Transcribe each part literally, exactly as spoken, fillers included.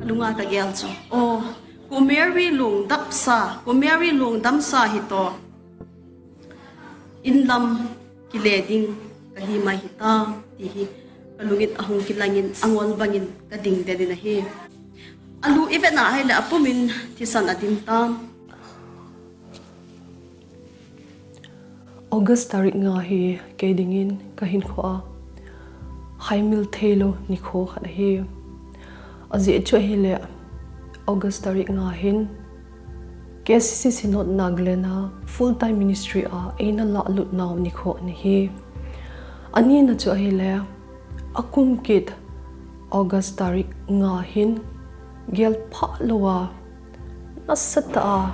Lunga kagel chu, o, ko Mary lungdamsa, ko Mary lungdamsa hi to, inlam kile ding kahi mai hita, ti hi kalungin ahung kilangin, angol bangin kading den in ahi. Alu ivet na ahile apumin thisan adin tan. August tarik nga hi kei dingin kahinkhoa haimil theilou nikho khat ahi. Ajeh chu ahile, August tarik nga hin K C C Synod Nagaland a full time ministry a eina lahlut nau nikho ana hi. Anina chu ahile, akum kit August tarik nga hin gel phah louva nasatah a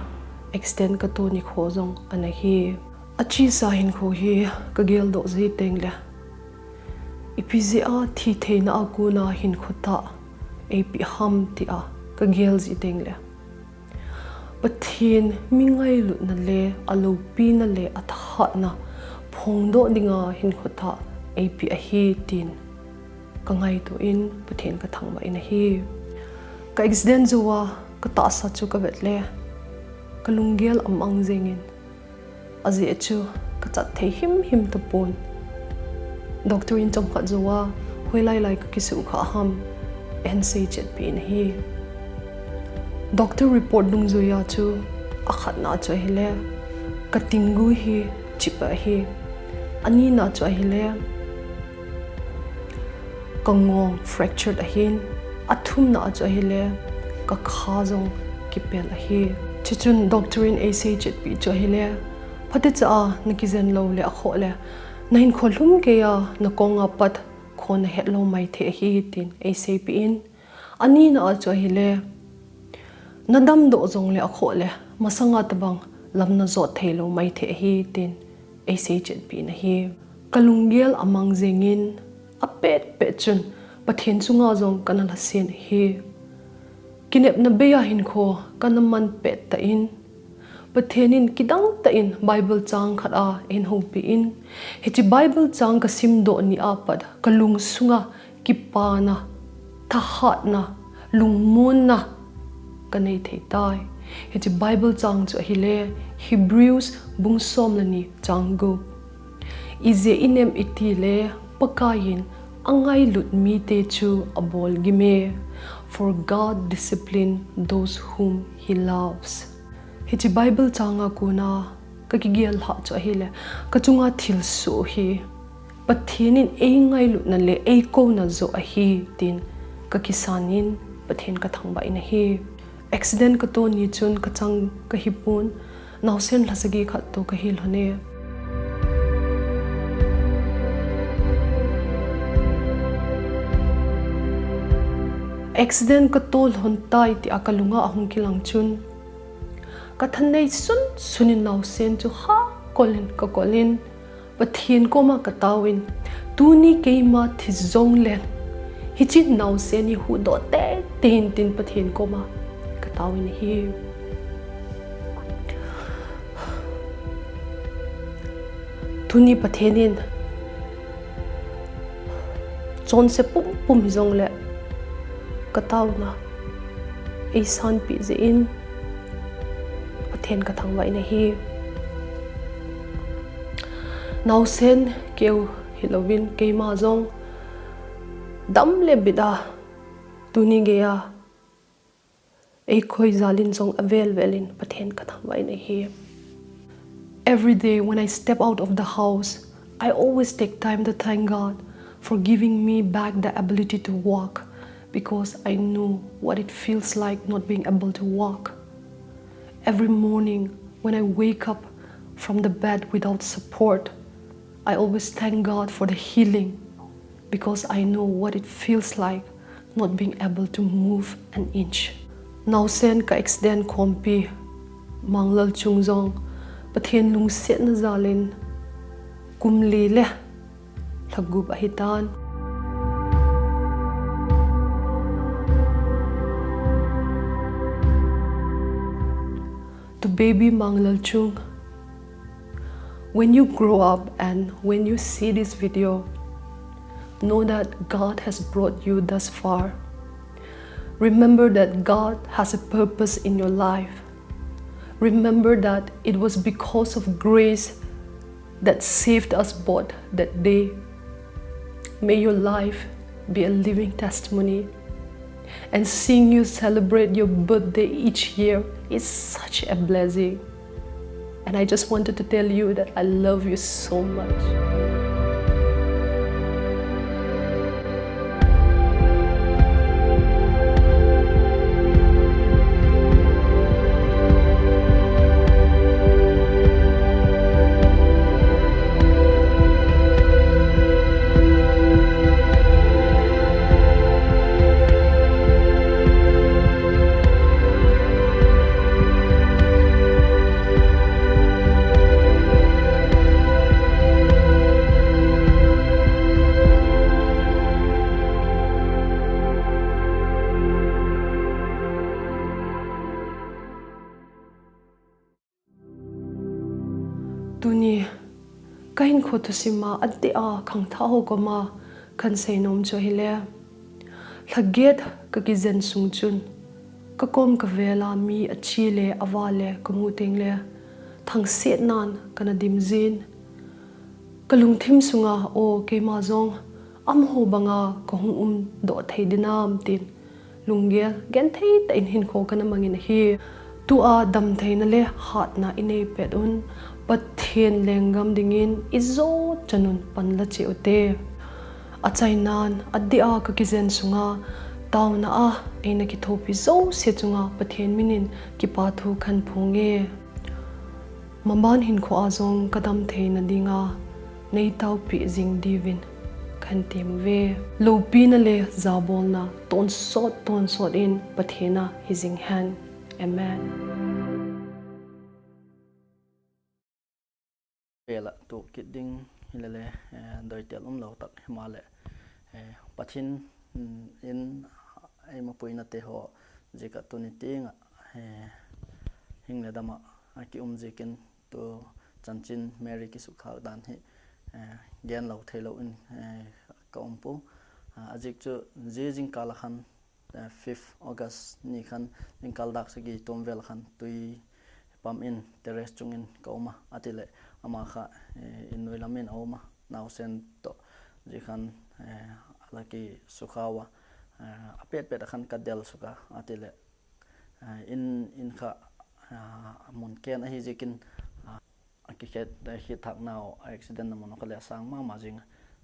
accident kato nikho jong ana hi. Achesa hinkho hi kageldoh jeng tengle, ipi jeh a thitheina a kona hinkho thah eipeh ham tia kagel jeng tengle, Pathen mi ngailutna le aloupina le athahatna phongdoh dinga hinkho thah eipeh ahi tin kangaito in Pathen kathangvah in ahi. Ka accident jouva katahsa chu kavet le kalunggel amang jengin, ajeh chu kachat thei himhim tapon. Doctor in chomkhat jouva hoilai lai kakisuhkhah ham ahin seichetpeh in ahi. Doctor report dungjuiya chu, akhatna chu ahile, katinggu hi chip ahi. Anina chu ahile, kangong fractured ahin, athumna chu ahile, kakha jong kipel ahi. Chuchun doctor in eiseichepeh chu ahile, phatecha a nakijen loule akhoh le, nahinkho lhumkeiya nakonga pat kho nahet lou maithei ahi tin eiseipeh in, anina chu ahile, nadamdoh jongle akhoh le, masanga tobang lam najot theilou maithei ahi tin eiseichetpeh in ahi. Kalunggel amang jengin, apetpet chun Pathen chunga jong kana lhasen ahi. Kinepna beiya hinkho kana man pettah in, Pathen in kidangtah in Bible chang khat ahin houpi in, hiche Bible chang kasimdoh nia pat kalungsunga kipana, thahatna, lungmonna kanei thei tai. Hiche Bible chang chu ahile, Hebrews bung som le ni chang gup. Ijeh inem itile, Pakaiyin angailut mite chu abolgime, for God discipline those whom he loves. Hiche Bible changa kona kakigel lhah chu ahile, kachunga thilsoh hi Pathen in eingailutna le eikouna joh ahi tin kakisan in Pathen kathangvah in ahi. Accident kato ni chun kachang kahipon, naosen lhasagi khat toh kahi lhone. Accident kato lhon tai tia kalunga ahung kilang chun, kathanei sunsun in naosen chu hakolin kakolin, Pathen koma kataovin, tuni keima thi jongle, hiche naosen hi huhdoh teitei in tin Pathen koma kataovin ahi. Tuni Pathen in chonse pumpum hijongle kataona eisanpeh jeh in Pathen kathangvah in ahi. Naosen keu hilouvin keima jong dam le bit a tuni geiya eikoi jalin jong avel velin Pathen kathangvah in ahi. Every day when I step out of the house, I always take time to thank God for giving me back the ability to walk, because I know what it feels like not being able to walk. Every morning when I wake up from the bed without support, I always thank God for the healing, because I know what it feels like not being able to move an inch. Naosen ka accident khompi Manglal Chung jong Pathen lungsetna jalin kum li le lha gup ahitan. To baby Manglal Chung, when you grow up and when you see this video, know that God has brought you thus far. Remember that God has a purpose in your life. Remember that it was because of grace that saved us both that day. May your life be a living testimony. And seeing you celebrate your birthday each year is such a blessing. And I just wanted to tell you that I love you so much. Tuni, ka hinkho thusim a adeh a khangthah ho koma kahin seinom chu ahile, lhaget ka kijen sung chun, ka kom ka vel a mi achi le ava le ka mu teng le, thangsetnan kana dim jin. Ka lungthim sunga, aw, keima jong amaho banga ka hung um doh thei dinam tin, lunggel genthei tah in hinkho kana mangin ahi. Tua damtheina le hatna i nei pet un, Pathen lenggam dingin i jou chan un panla cheh ute. Achainan, adeh a ka kijen sunga, taona a eina kithopi jouse chunga Pathen minin kipa thu kahin phonge. Maban hinkho a jong ka damtheina dinga nei taopi jing diuvin kahin tem uve. Loupina le jabolna tonsot tonsot in Pathen a hi jing hen. Amen. Pela tu kit ding hilele, eh, doitel umlou tak himale, eh, Pathen, mm, in eima puina te ho jeh a tuni tenga, eh, hing le dama aki um jeh in tu chanchin Mary kisukha dan hi, eh, gen lou thei lou in, eh, ka um pu. Ah, ajeh chu jing jingkah a khan eh, fifth August ni khan, jingkah dak sagi tom vel khan tui pam in terrace chungin ka um a, atile ama kha, eh, in noi lam in a um a, naosen to jeh khan, eh, ala kisukha uva, eh, apet pet a khan ka del suk a, atile, eh, in, in kha, ah, mun ken ahi jeh in, ah, akikhet, eh, khit thak nau, a accident na mun kha le asang mama jing.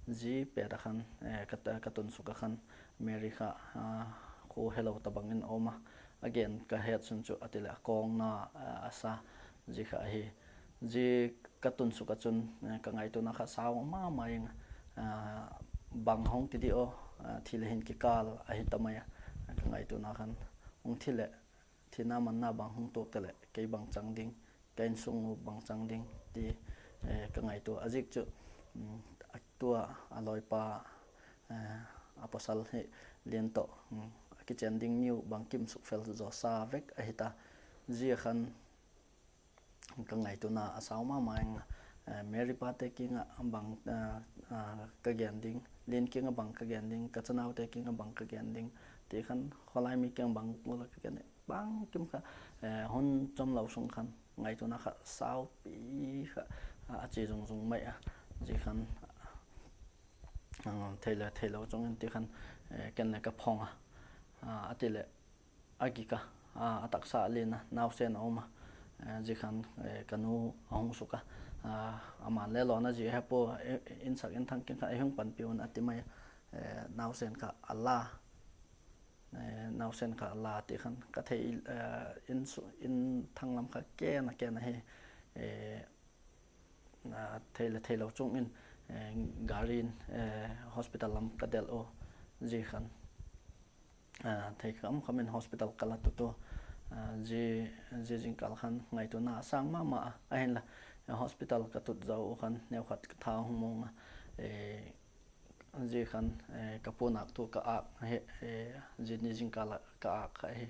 Jeh pet a khan, eh, ka, ka tun suk a khan Mary kha, ah, kho helou tabang in a um a. Agen ka het sun chu atile akong na, ah, asa jeh kha ahi. Jeh ka tun suk a chun, eh, ka ngaituna kha sao mama jing, ah, bang hung ti di o, ah, thi le hin kikal ahi tamai a. Ka ngaituna khan hung thi le, thina manna bang hung tuak tale, kei bang chang ding, ka insung u bang chang ding, ti, eh, ka ngaito. Ajeh chu, um, atua, aloipa, eh, apasal hi lien to, um, akichen ding niu bang kim suk fel jo sa vek ahi ta. Jeh a khan ka ngaituna asao mama jing, eh, Mary pa te kinga bang, eh, eh, ka gen ding, lien kinga bang ka gen ding, ka chanau te kinga bang ka gen ding, ti khan kholai mi kinga bang ula ka gen ding. Bang kim kha, eh, hun chom lou sung khan, ngaituna kha, sao pi kha, a, achi jung jung mai a, jeh khan, a, thei le, thei lou chung in ti khan, eh, ken le ka phong a, a, atile, aki ka, a, ataksa le na, naosen a um a, eh, jeh khan, eh, ka nu ahung suk a, a, aman le lona jeh he po, eh, in sak in thang ken kha, eh, hung panpi un ati mai, eh, naosen kha ala, eh, naosen kha ala ti khan ka thei, eh, in su, in thang lam kha ken a ken a hi, eh, ah, thei le thei lou chung in, eh, gari in, eh, hospital lam ka del u jeh khan, ah, thei kham kham in hospital ka la tut u, ah, jeh, jeh jingkah khan ngaituna asang mama a, ahinla, eh, hospital ka tut jou u khan neokhat ka tha hung mong a, eh, Jeh khan, eh, ka ponak thu ka ak hi, eh, jeh ni jingkah a ka ak kha hi.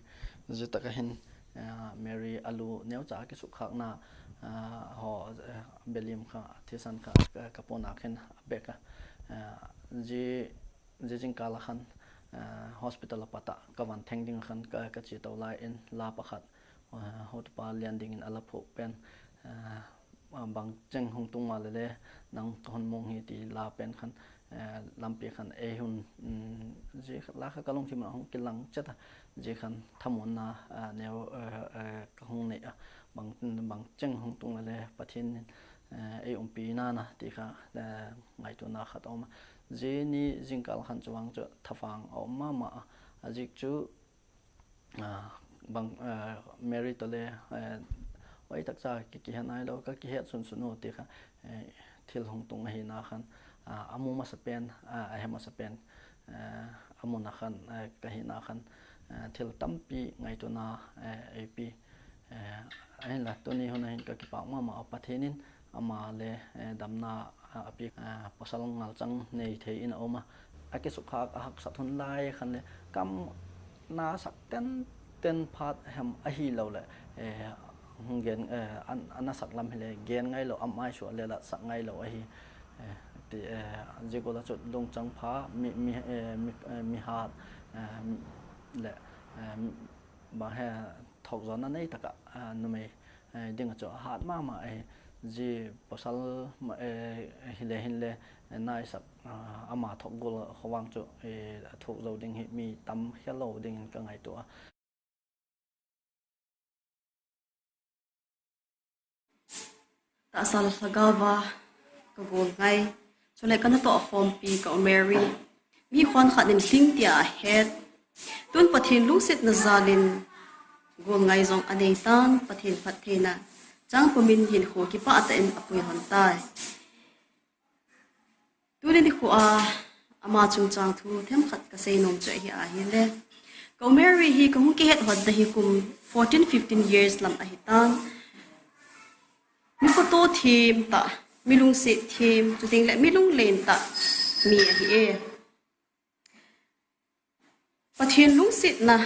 Jeh tah a hin, eh, Mary alu neocha kisukha na, ah, ho, eh, belim kha, thisan kha, ka, ka ponak hin abek a. Eh, jeh, jeh jingkah a khan, Hospital a pat a ka van theng ding khan ka, ka che to lai in la pakhat, hotupa lian dingin a la phuh pen, bang cheng hung tung ma le le nang ka hon mong hi ti la pen khan, lampi khan ei hun, ji la kha ka lungthim a hung kilang chet a, ji khan thamuanna neo ka hung nei a, bang, bang cheng hung tung le le Pathen in ei umpi nana ti kha ngaituana khat a um a. Ji ni jingkal khan chu vang chu thafang a um mama a, a jik chu bang, Mary to le, oi takcha ki, kihet nai lo, ka kihet sunsun u ti kha, thil hung tung ahina khan, a mu masa pen, a he masa pen, a mun a khan, ka hina khan, thil tampi ngaituana eipi, ahinla tuni hun a hin ka kipak mama a, Pathen in ama le damna a pi, pasal ngalchang nei thei in a um a, a kisukha a haksat hun lai khan le kam na sak ten ten phat hem ahi lo le, hung gen, an, a na sak lam hi le gen ngai lo, am ai suah le la sak ngai lo ahi, ti, ji ko la chu lungchang pha mi, mi, mi hat le, bang he thok zona nei taka, numei ding a chu hat mama ahi, ji pasal hi le hin le naisak, ama thok gol khovang chu thuk zo ding hi mi tam khel lo dingin ka ngaito a. Tahsa le lhagao va ka gol ngai, chule ka natoh khompi ka u Mary, mi khon khat in hling tia a het. Tun Pathen lungsetna jal in gol ngai jong a nei tan, Pathen phattheina chang pumin hinkho kipah tah in a pui lhon tai. Tuni nikho a ama chungchang thu themkhat ka sei nom chu ahi ahile, ka u Mary hi ka hung kihet hon na hi kum fourteen fifteen years lam ahi tan. Mi photo them tah, mi lungset them, chuteng le mi lunglen tah mi ahi e. Pathen lungsetna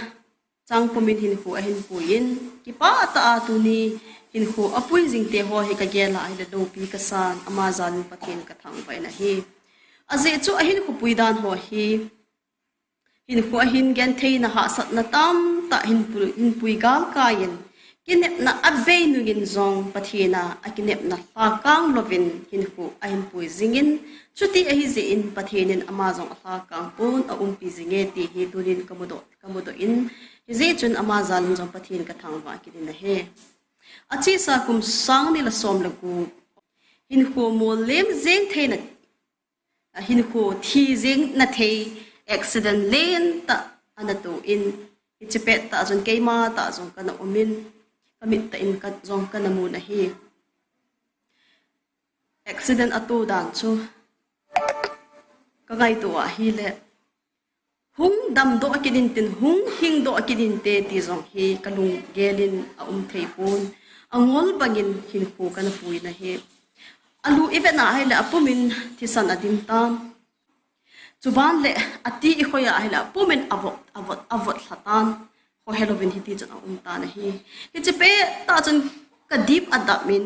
chang pumin hinkho ahin pui in, kipah tah a tuni hinkho a pui jing te ho hi ka gel a ahile loupi ka san, ama jal in Pathen ka thangvah in ahi. Ajeh chu a hinkho pui dan ho hi, hinkho a hin gentheina hahsatna tamtah hin pui, hin pui galkai in, kinepna a bei nung in jong Pathen a a kinepna lhakang louvin hinkho ahin pui jing in, chuti ahi jeh in Pathen in ama jong a lhakang pon a umpi jing e ti hi tunin ka mudoh, ka mudoh in, hijeh chun ama jal in jong Pathen ka thangvah kit in ahi. Achesa kum sang ni le som le gup, hinkho mol lem jeng theina, hinkho thi jeng na thei accident len tah ana to in, hiche pet tah chun keima tah jong kana um in, ka mit tah in ka, jong kana mun ahi. Accident a to dan chu ka ngaito ahile, hung damdoh kit in tin, hung hingdoh kit inte ti jong hi ka lunggel in a um thei pon, a ngol bangin hinkho kana pui na hi. A lu i vet na ahile a pumin thisan a dim tan. Chuban le a ti i khoi ahile a pumin a vot, a vot, a vot lha tan. Khohe louvin hiti chun a um tan ahi. Hiche pet tah chun ka dip a dap in,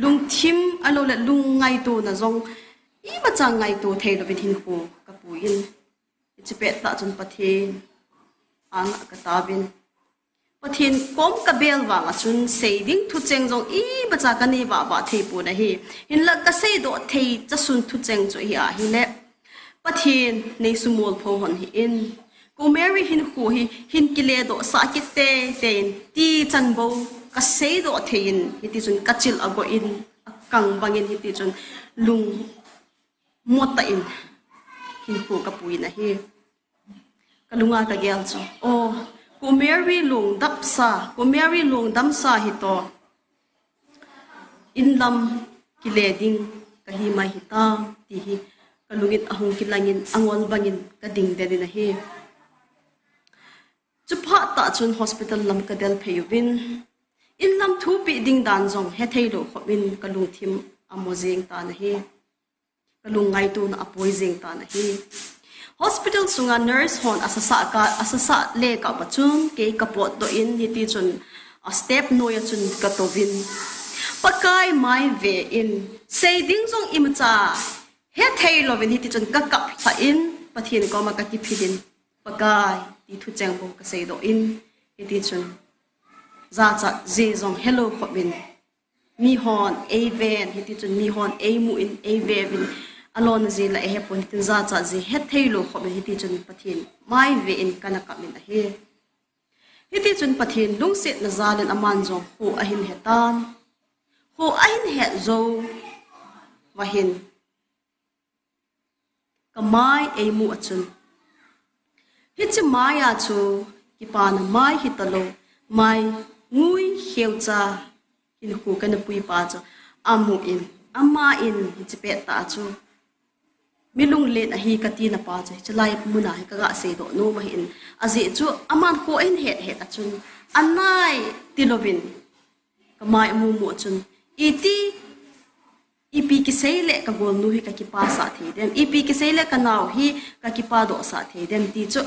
lungthim ahilou le lung ngaito na jong imacha ngaito thei louvin hinkho ka pui in, hiche pet tah chun Pathen anga ka taovin, Pathen kom ka bel vang a chun sei ding thucheng jong imacha ka nei vah vah thei pon ahi. Hinla ka seidoh thei chasun thucheng chu hi ahile, Pathen nei sumol pho hon hih in, ka u Mary hinkho hi hin kile doh sah kit teitei in ti chan bou ka seidoh thei in, hiti chun ka chil a go in, a kang bangin hiti chun lung mot tah in hinkho ka pui na hi. Ka lunga ka gel chu, o, ka u Mary lungdamsa, ka u Mary lungdamsa hi to, in lam kile ding ka hi mai hita, ti hi ka lungin a hung kilang in a ngol bangin ka ding den in ahi. Chuphat tah chun hospital lam ka del phei uvin, in lam thupeh ding dan jong he thei lou khop in ka lungthim a mo jeng tan ahi. Ka lungngaito na a poi jeng tan ahi. Hospital sunga nurse hon a sasah ka, a sasah le ka pa chun kei ka potdoh in hiti chun a step noi a chun ka tou vin, Pakai mai ve in, sei ding jong imacha he thei louvin hiti chun ka kap lha in Pathen koma ka kiphil in, Pakai ti thucheng bou kasei doh in, hiti chun jachat ji jong helou khop in, mihon eiven, hiti chun mihon eimu in eive vin, alon ji la eihepon, hiti chun jachat ji hethei lou khop in, hiti chun Pathen mai ve in kana kap in ahi. Hiti chun Pathen lungsetna jal in aman jong kho ahin hetan. Kho ahin het jou vahin kamai eimu a chun, hiche mai a chu kipana mai hitalou, mai ngui kheucha hinkho kana pui pa chu amu in, ama in hiche pettah a chu mi lunglen ahi kati na pa chu hiche lai muna hi kaga seidoh nom ahin. Ajeh chu aman kho ahin het het a chun anai tilouvin kamai amu mu a chun, iti, ipi kisei le kagolnu hi kakipasah thei dem, ipi kisei le kanao hi kakipadohsah thei dem ti chu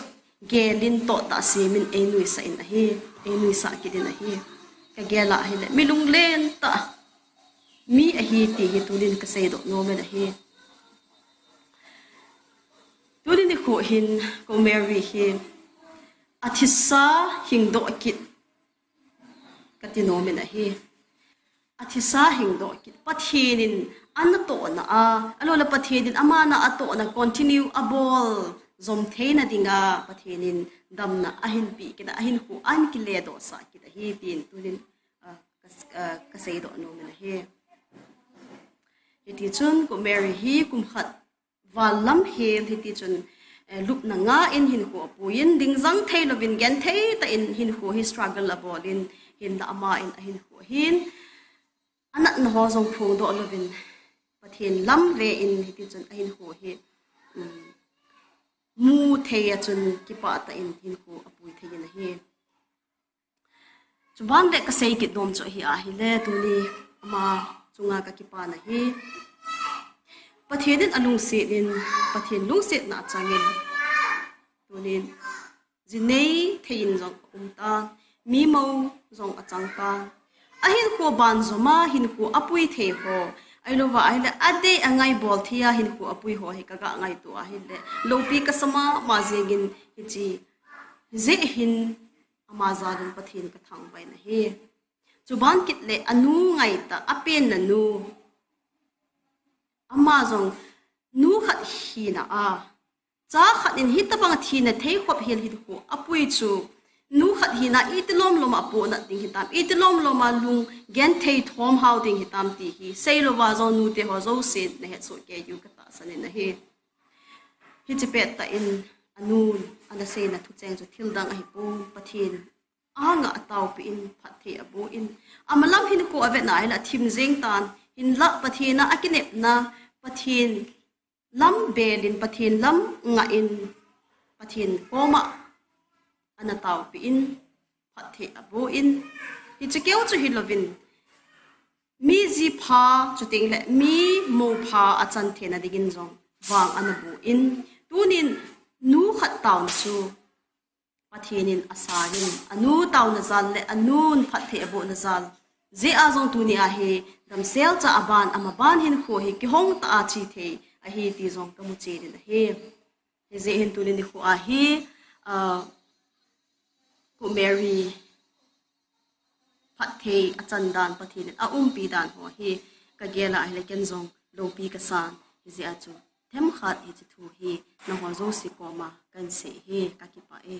gel in toh tah semin einuisah in ahi, einuisah kit in ahi. Kagel a ahile mi lunglen tah mi ahi ti hi tunin kaseidoh nom in ahi. Tuni nikho hin Kou Mary hi athisa hingdoh kit kati nom in ahi. Athisa hingdoh kit, Pathen in anatohna a, alou le Pathen in ama na atohna continue abol jom theina dinga Pathen in damna ahinpeh kit a, ahinkho ahin kiledohsah kit ahi tin tunin, ah, ka, ah, kaseidoh nom in ahi. Hiti chun Kou Mary hi kum khat val lam hel hiti chun, eh, lupna nga in hinkho apui in, dingjang theilouvin genthei tah in hinkho hi struggle abol in, hinla ama in ahinkho hin anatna ho jong phongdoh louvin, Pathen lam ve in hiti chun ahinkho hi, um, mu thei a chun kipah tah in hinkho apui thei in ahi. Chuban le kasei kit nom chu ahi ahile, tuni ama chunga kakipana hi Pathen in alungset in, Pathen lungsetna achang in, tunin jinei thei in jong aum tan, mi mou jong achang tan. Ahinkho banjom a hinkho apui thei ho, ahilouva ahile adei angai bol thei a hinkho apui ho hi kaga ngaito ahile, loupi kasa mama jeng in hiche, hijeh hin ama jal in Pathen kathangvah in ahi. Chuban kit le anu ngaitah, apenna nu, ama jong nu khat hina a, cha khat in hitobang thina thei khop hel hinkho apui chu, nu khat hina iti lomlom a apohnat ding hitam, iti lomlom a lung genthei thom hao ding hitam ti hi seilouva jong nute ho jousen nahetsoh kei diu katahsan in ahi. Hiche pettah in anun anaseina thucheng chu thildang ahipon, Pathen anga ataopeh in phatthei aboh in, amalam hinkho avetna ahile athim jeng tan, hinla Pathen a akinepna, Pathen lam bel in, Pathen lam ngah in, Pathen koma anataopeh in, phatthei aboh in, hiche keu chu hilouvin, mi ji pha chuteng le mi mou pha achan theina dingin jong vang anaboh in, tunin nu khat taona chu Pathen in asangin, anu taona jal le anun phatthei abohna jal jeh a jong tuni a hi damsel cha aban, amaban hinkho hi kihong tah a che thei ahi ti jong kamu chen in ahi. Hijeh hin tuni nikho a hi, ah, Kou Mary phatthei achan dan, Pathen in aumpi dan ho hi kagel a ahile ken jong loupi kasan, hijeh a chu themkhat hiche thu hi nangho jouse koma kahin sei hi, kakipah e.